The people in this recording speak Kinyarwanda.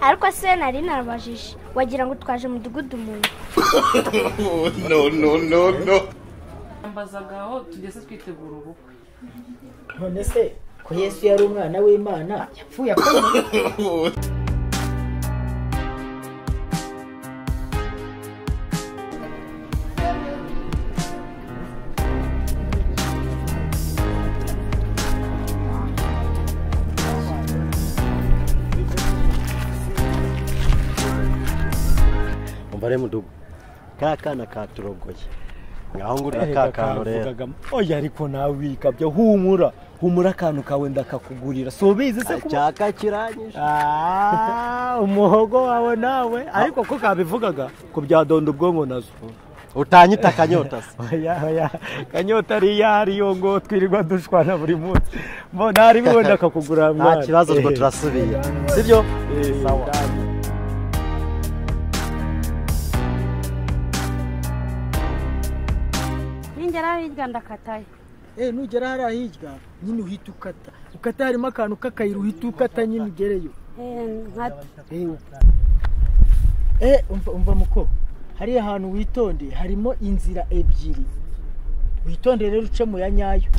Ariko se nari narabajije wagira ngo twaje mudugudu umuntu. No no no no. Mbazaga aho tugeze twitegura ubukwe. None se ko Yesu yari umwana w'Imana yapfuye akomeye? Umva mudugu ka kana katurogoye ngaho ngurira ka kantu rero. Oya ariko nawe wikabya humura humura akantu kawe ndakakugurira so bizi se kuba cyaka kiranyije umuhogo wawe nawe ariko ko kabivugaga ko byadonda ubwonko nazo utanyita kanyota se. Oya oya kanyota ari yari yo ngo twirirwa dushwana buri munsi mbona ari biwe ndakakugurira mwana. Nta kibazo rwo turasubiye sibyo sawa. Ningera hirya ndakataye. Nugera hariya hirya nyine uhita ukata. Ukata harimo akantu k'akayira uhita ukata nyine ugereyo. Nkata. Umva muko. Hariya hantu witonde harimo inzira ebyiri. Witonde rero uce mu ya nyayo.